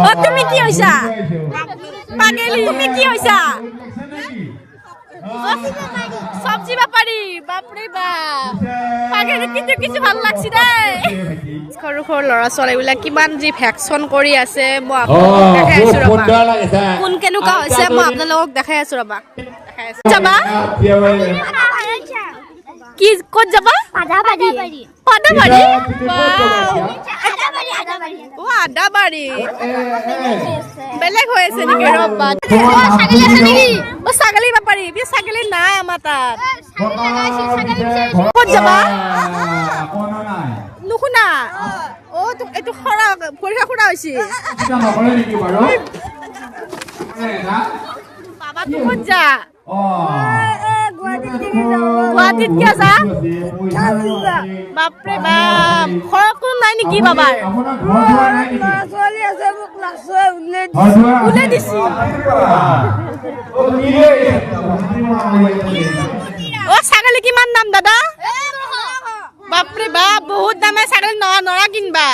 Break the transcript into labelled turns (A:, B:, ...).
A: অ, তুমি কি হৈছা? পাগেলি। তুমি কি হৈছা? অ, চব্জি বেপাৰী। বাপৰে বাপ, পাগেলি কিন্তু কিছু ভাল লাগছি দেই। সৰু সৰু ল'ৰা ছোৱালীবিলাক কিমান যি ভেকচন কৰি আছে, মই আপোনালোকক দেখাই আছো ৰ'বা। কোন কেনেকুৱা হৈছে, মই আপোনালোকক দেখাই আছো ৰ'বা, দেখাই আছো। যাবা কি? ক'ত যাবা?
B: আদাবাৰী।
A: পাদাবাৰী। অ, আদাবাৰী বেলেগ হৈ আছে নেকি? ৰ'বা।
B: ছাগলী আছে নেকি?
A: অ, ছাগলী বেপাৰী। বি ছাগলী নাই আমাৰ তাত। ক'ত যাবা? নুশুনা। অ, এইটো খৰা ভৰিখা খুৰা হৈছে। বাবা, তোৰ ক'ত যা? গুৱাহাটীত কিয় যা? বাপৰে বাপ, ঘৰত কোনো নাই নেকি বাবাৰ?
B: ছোৱালী আছে, মোক নাচুৱাই উলিয়াই।
A: ওলাই দিছি। অ, ছাগলী কিমান দাম দাদা? বাপৰে বাপ, বহুত দামে ছাগলী। নৰা নৰা কিনবা।